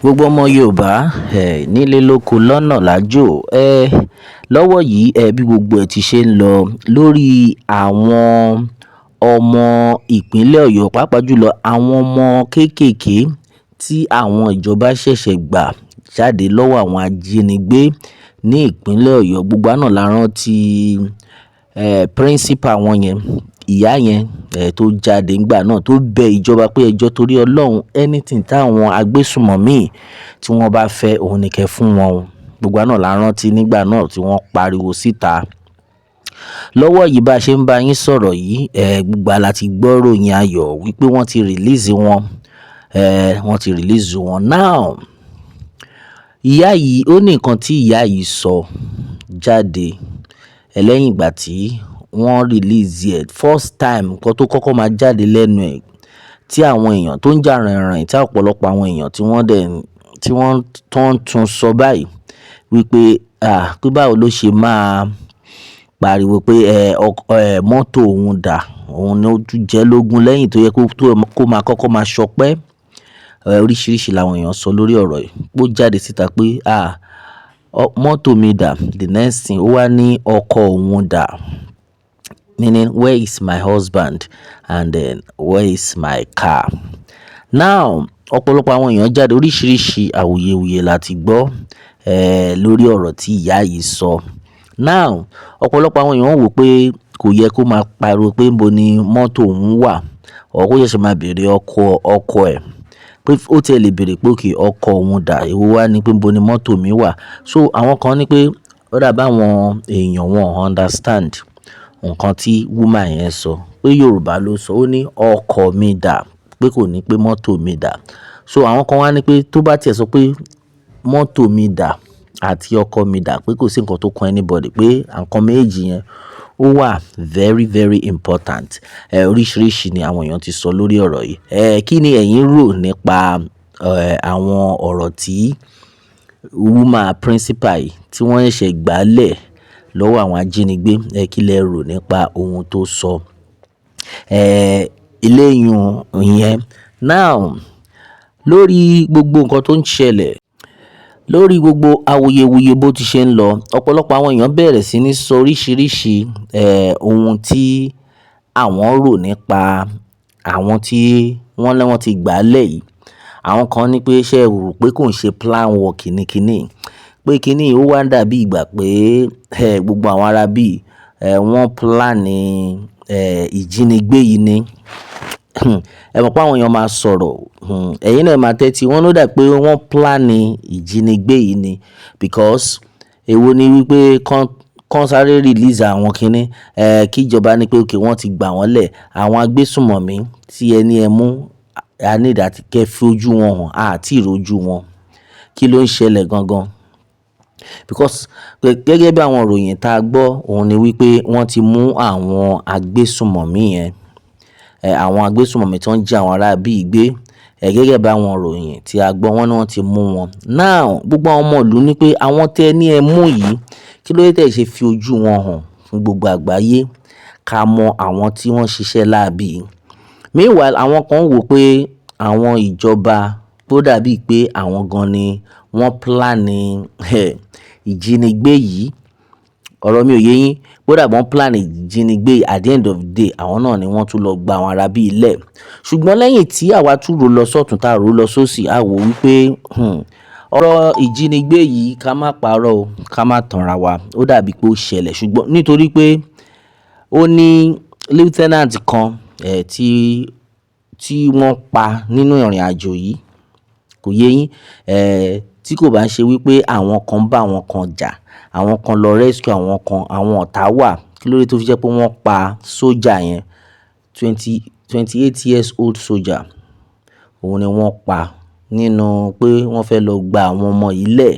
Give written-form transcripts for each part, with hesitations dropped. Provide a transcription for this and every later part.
Gbogbo ọmọ Yorùbá nílé lóko lọ́nà lájò lọ́wọ́ yìí, bí gbogbo ẹ̀ ti ṣe ń lọ lórí àwọn ọmọ ìpínlẹ̀ Ọ̀yọ́, pàápàá jùlọ àwọn ọmọ kéékèèké tí àwọn ìjọba ṣẹ̀ṣẹ̀ gbà jáde lọ́wọ́ àwọn ajínigbé ní ìpínlẹ̀ Ọ̀yọ́. Gbogbo wa náà la rántí principal wọn yẹn, ìyá yẹn tó jáde nígbà náà tó bẹ ìjọba pé ẹ jọ̀ọ́, torí Ọlọ́run, anything táwọn agbésùnmọ̀mí tí wọ́n bá fẹ́, òun ni kẹ́ fún wọn o. Gbogbo wa náà la rántí nígbà náà tí wọ́n pariwo síta. Lọ́wọ́ yìí, bá ṣe ń bá yín sọ̀rọ̀ yìí, gbogbo wa la ti gbọ́ ìròyìn ayọ̀ wípé wọ́n ti release wọn, wọ́n ti release wọn. Now, ìyá yìí, ó ní nǹkan tí ìyá yìí sọ jáde lẹ́yìn ìgbà tí wọ́n release ẹ̀ first time. Nǹkan tó kọ́kọ́ máa jáde lẹ́nu ẹ̀ tí àwọn èèyàn tó ń jà rìnrìn, tí ọ̀pọ̀lọpọ̀ àwọn èèyàn tí wọ́n dẹ̀ tí wọ́n tó ń tún sọ báyìí wípé, ah, pé báwo ló ṣe máa pariwo pé ọkọ̀ mọ́tò òun dà, òun ni ó tún jẹ́ lógún lẹ́yìn tó yẹ kó máa kọ́kọ́ máa ṣọpẹ́. Oríṣiríṣi làwọn èèyàn sọ lórí ọ̀rọ̀ yìí. Ó jáde síta pé, ah, mọ́tò mi dà. The next thing, ó wá ní ọkọ òun dà, meaning where is my husband and then where is my car. Now, ọ̀pọ̀lọpọ̀ àwọn èèyàn jáde, oríṣiríṣi awuyewuye la ti gbọ́ lórí ọ̀rọ̀ tí ìyá yìí sọ. Now, ọ̀pọ̀lọpọ̀ àwọn èèyàn wò pé kò yẹ kó máa pariwo pé níbo ni mọ́tò òun wà, or kó ṣẹ̀ṣẹ̀ máa bèèrè ọkọ ẹ̀, pé ó tiẹ̀ lè bèèrè pé okay, ọkọ òun dà, èwo wá ní pé níbo ni mọ́tò mi wà. So àwọn kan ní pé ó dàbí àwọn èèyàn wọn understand nǹkan tí woman yẹn sọ, pé Yorùbá ló sọ, ó ní ọkọ mi dà, pé kò ní pé mọ́tò mi dà. So àwọn kan wá ní pé tó bá tiẹ̀ sọ pé mọ́tò mi dà àti ọkọ mi dà, pé kò sí nǹkan tó kan anybody, pé nǹkan méjì yẹn ó wà very very important. Oríṣiríṣi ni àwọn èèyàn ti sọ lórí ọ̀rọ̀ yìí. Kí ni ẹ̀yin rò nípa àwọn ọ̀rọ̀ tí woman principal yìí tí wọ́n ṣẹ̀ṣẹ̀ gbà lẹ̀ lọ́wọ́ àwọn ajínigbé? Kí lẹ rò nípa ohun tó sọ? Eléyun yẹn. Now, lórí gbogbo nǹkan tó ń ṣẹlẹ̀, lórí gbogbo awuyewuye bó ti ṣe ń lọ, ọ̀pọ̀lọpọ̀ àwọn èèyàn bẹ̀rẹ̀ sí ní sọ oríṣiríṣi ohun tí àwọn rò nípa àwọn tí wọ́n ní wọ́n ti gbà lẹ̀ yìí. Àwọn kan ní pé ṣé ẹ rò pé kò ń ṣe plan work ní kíní, pé kíní ó wá dàbí ìgbà pé gbogbo àwọn ará bí wọ́n plan ìjínigbé yìí ni. Ẹ mọ̀ pé àwọn èèyàn máa sọ̀rọ̀, ẹ̀yin náà máa tẹ́tí. Wọ́n ló dà pé wọ́n plan ìjínigbé yìí ni, because èwo ni wípé kán sáré release àwọn kíní, kí ìjọba ní pé okay, wọ́n ti gbà wọ́n lẹ̀, àwọn agbésùnmọ̀mí tí ẹni ẹ mú, a need àti kẹ́ fi ojú wọn hàn, a tí ì rojú wọn. Kí ló ń ṣẹlẹ̀ gangan? Because gẹ́gẹ́ bí àwọn ìròyìn tá a gbọ́, òun ni wípé wọ́n ti mú àwọn agbésùnmọ̀mí yẹn, àwọn agbésùnmọ̀mí tó ń jí àwọn ará bí gbé. Gẹ́gẹ́ bí àwọn ìròyìn tí a gbọ́, wọ́n ní wọ́n ti mú wọn. Now, gbogbo àwọn ọmọ ìlú ní pé àwọn tí ẹ ní ẹ mú yìí, kí ló dé tí ẹ ṣe fi ojú wọn hàn fún gbogbo àgbáyé ká mọ àwọn tí wọ́n ṣiṣẹ́ láabi? Meanwhile, àwọn kan wò pé àwọn ìjọba tó dàbí pé àwọn gan ni wọ́n plan ìjínigbé yìí. Ọ̀rọ̀ mi ò yé yín. Ó dàbí wọ́n plan ìjínigbé, at the end of the day, àwọn náà ni wọ́n tún lọ gba àwọn ará bí lẹ̀. Ṣùgbọ́n lẹ́yìn tí àwa tún rò lọ sọ́tùn, tá rò lọ sósì, a wò wípé, ọ̀rọ̀ ìjínigbé yìí, ká má parọ́ o, ká má tanra wa, ó dàbí pé ó ṣẹlẹ̀. Ṣùgbọ́n nítorí pé ó ní lieutenant kan tí wọ́n pa nínú ìrìnàjò yìí, kò yé yín, tí kò bá ń ṣe wípé àwọn kan bá àwọn kan jà, àwọn kan lọ rescue àwọn kan, àwọn ọ̀tá wà. Kí ló dé tó fi jẹ́ pé wọ́n pa sójà yẹn? 28 years old soldier, òun ni wọ́n pa nínú pé wọ́n fẹ́ lọ gba àwọn ọmọ yìí lẹ̀.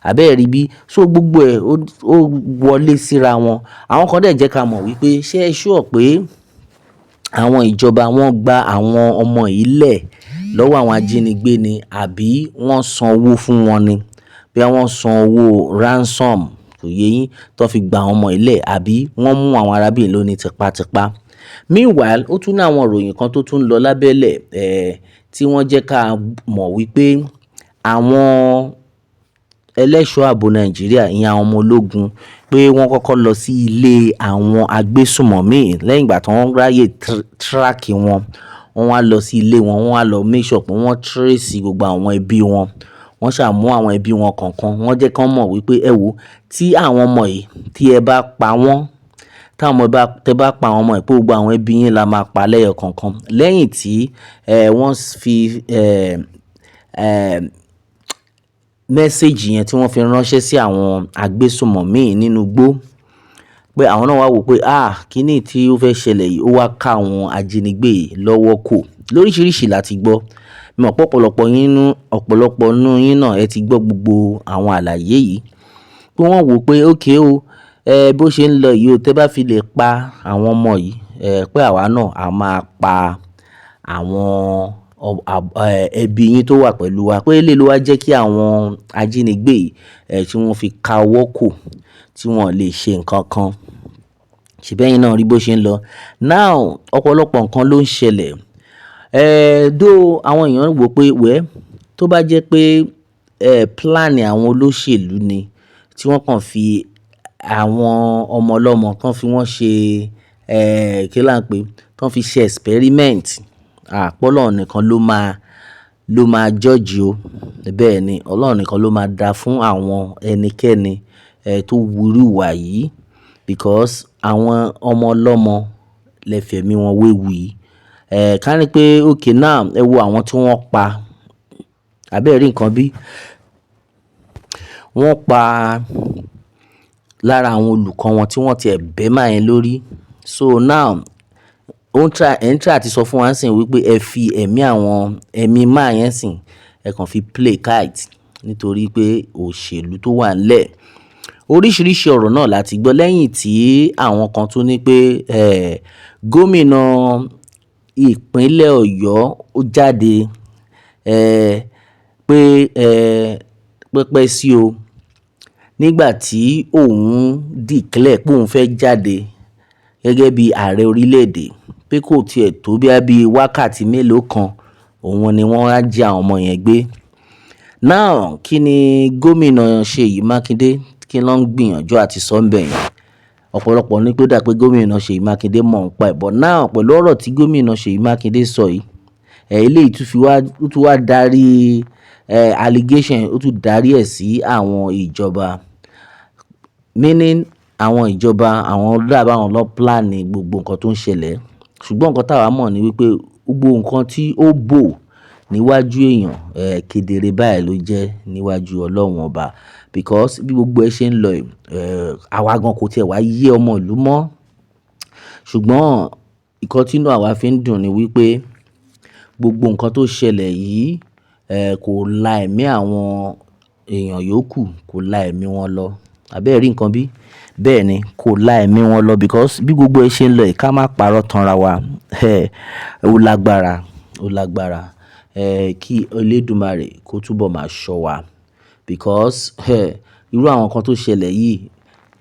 Àbí ẹ rí bí? So gbogbo ẹ̀ ó wọlé síra wọn. Àwọn kan dẹ̀ jẹ́ ká mọ̀ wípé ṣé ẹ sure pé àwọn ìjọba wọ́n gba àwọn ọmọ yìí lẹ̀ lọ́wọ́ àwọn ajínigbé ni, àbí wọ́n san owó fún wọn ni? Bí wọ́n san owó ransom, kò yé yín, tó fi gba àwọn ọmọ yìí lẹ̀, àbí wọ́n mú àwọn arábìnrin lóní tipátipá. Meanwhile, ó tún ní àwọn ìròyìn kan tó tún lọ lábẹ́lẹ̀ tí wọ́n jẹ́ ká mọ̀ wípé àwọn ẹlẹ́ṣọ́ ààbò Nàìjíríà, ìyẹn àwọn ọmọ ológun, pé wọ́n kọ́kọ́ lọ sí ilé àwọn agbésùmọ̀mí lẹ́yìn ìgbà tí wọ́n ráyè track wọn. Wọ́n wá lọ sí ilé wọn, wọ́n wá lọ make sure pé wọ́n trace gbogbo àwọn ẹbí wọn. Wọ́n ṣà mú àwọn ẹbí wọn kọ̀ọ̀kan, wọ́n jẹ́ kí wọ́n mọ̀ wípé ẹ wò, tí àwọn ọmọ yìí tí ẹ bá pa wọ́n, tí àwọn ọmọ bá, tẹ bá pa àwọn ọmọ yìí, pé gbogbo àwọn ẹbí yín la máa pa lẹ́yọ kọ̀ọ̀kan. Lẹ́yìn tí wọ́n fi message yẹn tí wọ́n fi ránṣẹ́ sí àwọn agbésùmọ̀mí nínú igbó, pé àwọn náà wá wò pé ah, kíni tí ó fẹ́ ṣẹlẹ̀ yìí, ó wá ká àwọn ajínigbé yìí lọ́wọ́ kò. Lóríṣiríṣi la ti gbọ́. Mo mọ̀ pé ọ̀pọ̀lọpọ̀ yín nú, ọ̀pọ̀lọpọ̀ nínú yín náà ẹ ti gbọ́ gbogbo àwọn àlàyé yìí. Pé wọ́n wò pé okay o, bó ṣe ń lọ yìí o, tẹ bá fi lè pa àwọn ọmọ yìí, pé àwa náà a máa pa àwọn ẹbí yín tó wà pẹ̀lú wa. Pé eléyìí ló wá jẹ́ kí àwọn ajínigbé yìí, tí wọ́n fi ka ọwọ́ kò, tí wọ́n ò lè ṣe nǹkan kan. Ṣèbí ẹ̀yin náà rí bó ṣe ń lọ. Now, ọ̀pọ̀lọpọ̀ nǹkan ló ń ṣẹlẹ̀. Though àwọn èèyàn wò pé well, tó bá jẹ́ pé plan àwọn olóṣèlú ni tí wọ́n kàn fi àwọn ọmọ ọlọ́mọ kan fi wọ́n ṣe, kí là ń pè, tí wọ́n fi ṣe experiment. Ah, pé Ọlọ́run nìkan ló máa judge o. Bẹ́ẹ̀ ni, Ọlọ́run nìkan ló máa dá fún àwọn ẹnikẹ́ni tó wu irú ìwà yìí because àwọn ọmọ ọlọ́mọ lẹ fẹ̀mí wọn wéwu yìí. Ká ní pé okay now, ẹ wo àwọn tí wọ́n pa. Àbí ẹ rí nǹkan bí? Wọ́n pa lára àwọn olùkọ́ wọn tí wọ́n ti ẹ̀ bẹ́ máa yẹn lórí. So now, ó ń try, ẹ̀ ń try àti sọ fún wa nísìnyí wípé ẹ fi ẹ̀mí àwọn, ẹ̀mí man yẹn sìn, ẹ kàn fi play kite nítorí pé òṣèlú tó wà nílẹ̀. Oríṣiríṣi ọ̀rọ̀ náà la ti gbọ́ lẹ́yìn tí àwọn kan tún ní pé gómìnà ìpínlẹ̀ Ọ̀yọ́ ó jáde pé pẹ́pẹ́ sí o nígbà tí òun declare pé òun fẹ́ jáde gẹ́gẹ́ bí ààrẹ orílẹ̀ èdè, pé kò tiẹ̀ tó bí wákàtí mélòó kan, òun ni wọ́n á jí àwọn ọmọ yẹn gbé. Now, kí ni gómìnà Ṣèyí Mákindé, kí ló ń gbìyànjú àti sọ ńbẹ̀ yẹn? Ọ̀pọ̀lọpọ̀ ní pé ó dà pé gómìnà Ṣèyí Mákindé mọ̀ ń pa ẹ̀, but now pẹ̀lú ọ̀rọ̀ tí gómìnà Ṣèyí Mákindé sọ yìí, eléyìí tún fi wá, ó tún wá darí allegation, ó tún darí ẹ̀ sí àwọn ìjọba. Meaning àwọn ìjọba, àwọn dàbí àwọn ló plan gbogbo nǹkan tó ń ṣẹlẹ̀. Ṣùgbọ́n nǹkan tí àwa mọ̀ ní wípé gbogbo nǹkan tí ó bò níwájú èèyàn, kedere báyìí ló jẹ́ níwájú Ọlọ́run ọba. Because bí gbogbo ẹ ṣe ń lọ yìí, àwa gan kò tiẹ̀ wá yé ọmọ ìlú mọ́. Ṣùgbọ́n nǹkan tí inú àwa fi ń dùn ni wípé gbogbo nǹkan tó ṣẹlẹ̀ yìí, kò la ẹ̀mí àwọn èèyàn yòókù, kò la ẹ̀mí wọn lọ. Àbí ẹ rí nǹkan bí? Bẹ́ẹ̀ ni, kò la ẹ̀mí wọn lọ because bí gbogbo ẹ ṣe ń lọ yìí, ká má parọ́ tanra wa. Ó lágbára, ó lágbára. Kí Elédùmarè kó túbọ̀ máa ṣọ́ wa because irú àwọn nǹkan tó ṣẹlẹ̀ yìí,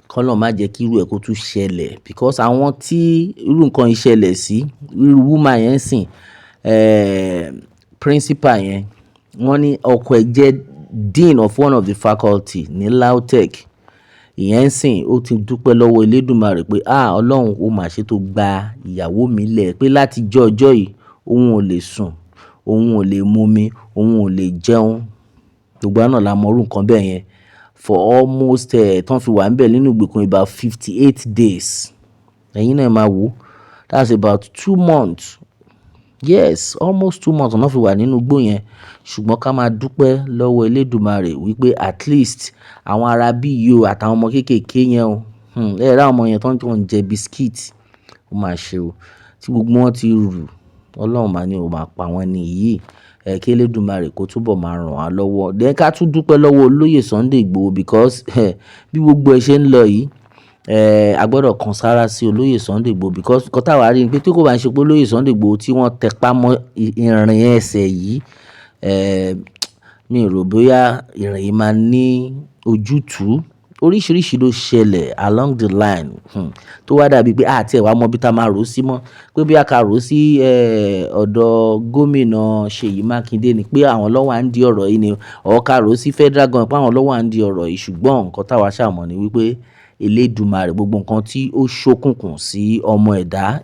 kí Ọlọ́run má jẹ́ kí irú ẹ kó tún ṣẹlẹ̀ because àwọn tí irú nǹkan yìí ṣẹlẹ̀ sí, irú woman yẹn sìn, principal yẹn, wọ́n ní ọkọ ẹ̀ jẹ́ dean of one of the faculty ní LAUTECH. Ìyẹn sìn, ó ti dúpẹ́ lọ́wọ́ Elédùmarè pé ah, Ọlọ́run ó máa ṣe tó gba ìyàwó mi lẹ̀, pé láti ọjọ́ ọjọ́ yìí òun ò lè sùn, òun ò lè mú mi, òun ò lè jẹun. Gbogbo wa náà la mọ irú nǹkan bẹ́ẹ̀ yẹn for almost tán fi wà níbẹ̀ nínú ìgbèkùn about 58 days. Ẹ̀yin náà ẹ máa wò, that's about 2 months. Yes, almost 2 months náà fi wà nínú igbó yẹn. Ṣùgbọ́n ká máa dúpẹ́ lọ́wọ́ Elédùmarè wípé at least àwọn ará bí yìí o àtàwọn ọmọ kéékèèké yẹn o. Ẹ rí àwọn ọmọ yẹn tó ń jẹ biscuit, ó máa ṣe o. Tí gbogbo wọn ti rù, Ọlọ́run máa ní ó máa pa wọ́n ní yìí. Kí Elédùmarè kó túbọ̀ máa ràn wá lọ́wọ́. Then ká tún dúpẹ́ lọ́wọ́ olóyè Sunday Igboho because bí gbogbo ẹ ṣe ń lọ yìí, a gbọdọ̀ kan sára sí olóyè Sunday Igboho because nǹkan táa wá rí ni pé tí kò bá ń ṣe pé olóyè Sunday Igboho tí wọ́n tẹpá mọ́ ìrìn ẹsẹ̀ yìí, mi ò rò bóyá ìrìn yìí máa ní ojútùú. Oríṣiríṣi ló ṣẹlẹ̀ along the line, tó wá dàbí pé a ti ẹ̀ wá mọ bí tá máa rò sí mọ́. Pé bí a ká rò sí, ọ̀dọ̀ gómìnà Ṣèyí Mákindé ni pé àwọn ló wà ń di ọ̀rọ̀ yìí ni. Or ká rò sí federal government pé àwọn ló wà ń di ọ̀rọ̀ yìí. Ṣùgbọ́n nǹkan táwa ṣà mọ̀ ni wípé Elédùmarè, gbogbo nǹkan tí ó ṣókùnkùn sí ọmọ ẹ̀dá,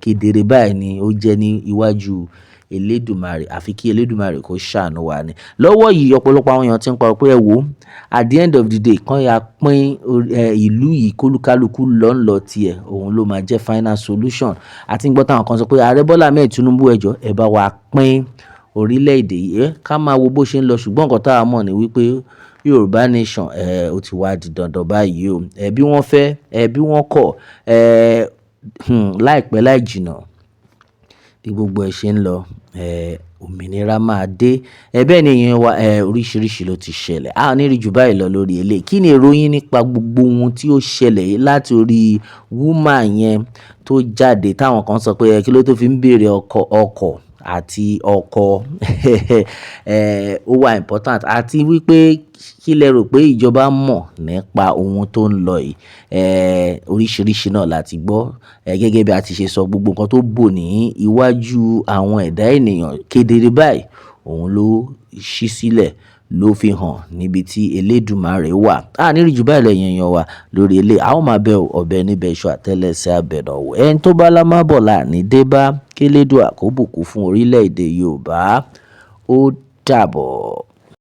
kedere báyìí ni ó jẹ́ ní iwájú Elédùmarè. Àfi kí Elédùmarè kó ṣàánú wa ni. Lọ́wọ́ yìí, ọ̀pọ̀lọpọ̀ àwọn èèyàn tí ń pariwo pé ẹ wò, at the end of the day, kán ya pín, ìlú yìí, kólúkálukú lọ́nlọ́ tí ẹ, òun ló máa jẹ́ final solution. A ti ń gbọ́ táwọn kan sọ pé Ààrẹ Bọ́lá Ahmed Tinubu, ẹ jọ̀ọ́, ẹ bá wa pín orílẹ̀ èdè yìí. Ká máa wo bó ṣe ń lọ. Ṣùgbọ́n nǹkan táwa mọ̀ ni wípé Yorùbá nation, ó ti wá di dandan báyìí o. Bí wọ́n fẹ́, bí wọ́n kọ̀, láìpẹ́ láì jìnnà, bí gbogbo ẹ ṣe ń lọ, òmìnira máa dé. Bẹ́ẹ̀ ni èèyàn wa, oríṣiríṣi ló ti ṣẹlẹ̀. A ò ní rí ju báyìí lọ lórí eléyìí. Kí ni èrò yín nípa gbogbo ohun tí ó ṣẹlẹ̀ yìí láti orí woman yẹn tó jáde táwọn kan sọ pé kí ló tó fi ń bèèrè ọkọ̀, ọkọ̀ àti ọkọ, ó wà important, àti wípé kí lẹ rò pé ìjọba mọ̀ nípa ohun tó ń lọ yìí? Oríṣiríṣi náà la ti gbọ́. Gẹ́gẹ́ bí a ti ṣe sọ, gbogbo nǹkan tó bò ní iwájú àwọn ẹ̀dá ènìyàn kedere báyìí, òun ló ṣí sílẹ̀, ló fi hàn níbi tí Elédùmarè wà. A ní rí ju báyìí lọ, ẹ̀yin èèyàn wa, lórí eléyìí. A ó máa bẹ ọ̀bẹ níbẹ̀ iṣu àtẹ́lẹsẹ̀ abẹ̀nàwó. Ẹni tó bá lá má bọ̀ là ní dé bá. Kí Elédùà kó bùkún fún orílẹ̀ èdè Yorùbá. Ó dàbọ̀.